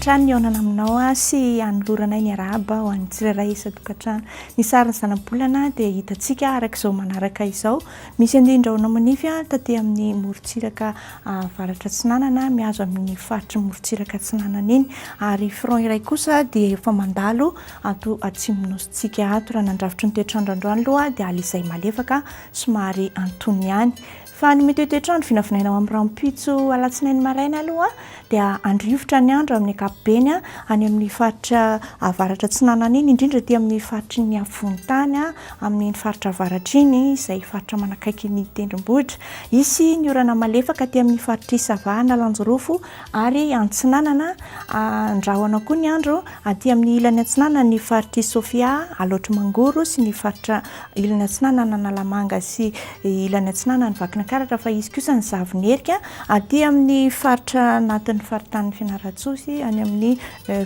hatrany ny hihaonana aminao sy hanoloranay ny arahaba ho an'ny tsirairay isan-tokantrano. Ny sarin'ny zanabolana dia hitantsika araka izao manaraka izao. Misy andian-drahona manify taty amin'ny morontsiraka avaratra atsinanana mihazo amin'ny faritry ny morontsiraka atsinanana iny ary front iray kosa dia efa mandalo ato atsimon'ny nosintsika ato. Raha nandrafitry ny toetr'andro androany aloha dia alizay malefaka somary antonony ihany. Fa ny mety ho toetr'andro vinavinaina ho amin'ny rahampitso alatsinainy maraina aloha dia handrivotra ny andro amin'ny ankapobeny any amin'ny faritra avaratra atsinanana iny, indrindra aty amin'ny faritry ny afovoan-tany amin'iny faritra avaratra iny izay faritra manakaiky ny tendrombohitra. Hisy ny orana malefaka aty amin'ny faritr'i Sava, Analanjirofo ary Antsinanana. Andrahona koa ny andro aty amin'ny ilany atsinanan'ny faritr'i Sofia, Alaotra Mangoro sy ny faritra ilany atsinanan'Analamanga sy ilany atsinanan'i Vakinankaratra fa hisy kosa ny Zavonerika aty amin'ny faritra anatin'ny faritanin'i Fianarantsoa sy any amin'ny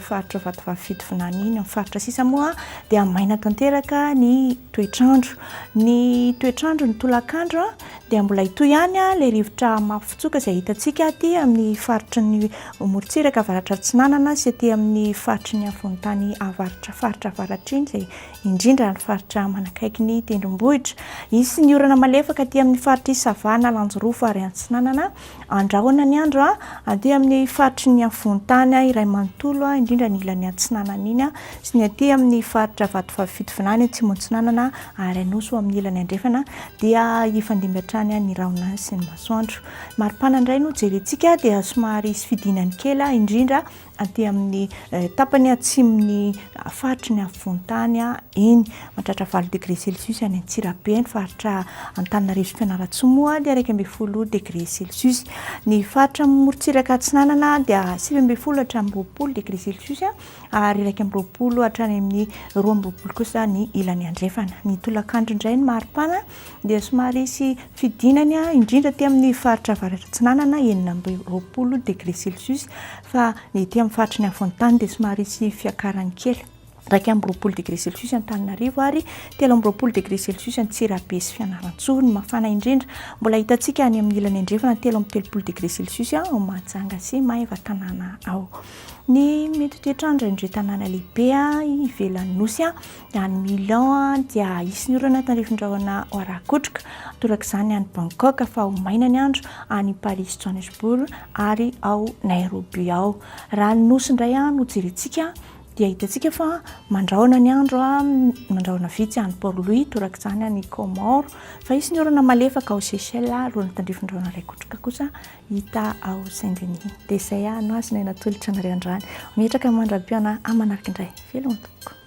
faritra Vatovavy Fitovinany iny. Amin'ny faritra sisa moa dia maina tanteraka ny toetr'andro. Ny toetr'andro ny tolakandro dia mbola hitohy ihany ilay rivotra mafy fitsoka izay hitantsika aty amin'ny faritry ny morontsiraka avaratra atsinanana sy aty amin'ny faritry ny afovoan-tany avaratra faritra avaratra iny izay indrindra ny faritra manakaiky ny tendrombohitra. Hisy ny orana malefaka aty amin'ny faritr'i Sava, Analanjirofo ary Antsinanana. Andrahona ny andro aty amin'ny faritry ny afovoan-tany iray manontolo, indrindra ny ilany atsinanana iny sy ny aty amin'ny faritra Vatovavy Fitovinany Atsimo Atsinanana ary Anosy ho amin'ny ilany andrefana dia hifandimby hatrany ny rahona sy ny masoandro. Maripana indray no jerentsika dia somary hisy fidinany kely indrindra aty amin'ny tapany atsimon'ny faritry ny afovoan-tany iny. Mahatratra 8 degré celsius any Antsirabe, ny faritra Antananarivo sy Fianarantsoa moa dia 11 degré celsius. Ny faritra morontsiraka atsinanana dia 19 hatramin'ny 20 degré celsius ary 21 hatrany amin'ny 22 kosa ny ilany andrefana. Ny tolakandro indray ny maripana dia somary hisy fidinany indrindra aty amin'ny faritra avaratra atsinanana 26 degré celsius fa ny ety amin'ny faritry ny afovoan-tany dia somary hisy fiakarany kely 21 degré celsius Antananarivo ary 23 degré celsius Antsirabe sy Fianarantsoa. Ny mafana indrindra mbola hitantsika any amin'ny ilany andrefana 33 degré celsius ao Mahajanga sy Maevatanàna ao. Ny mety toetr'andro indreo tanàna lehibe ivelan'ny nosy Any Milan dia hisy ny orana tandrifin-drahona ho araha-kotroka, torak'izany any Bangkok fa ho maina ny andro any Paris sy Johannesburg ary ao Nairobi ao. Raha ny nosy indray no jerentsika dia hitantsika fa mandrahona ny andro, mandrahona vitsy any Port Louis, torak'izany any Comores, fa hisy ny orana malefaka ao Seychelles ary orana tandrifin-drahona iray kotroka kosa hita ao Saint Denis. Dia izay no azonay natolotra anareo androany. Mipetraka mandra-pihaona amin'ny manaraka indray. Veloma tompoko.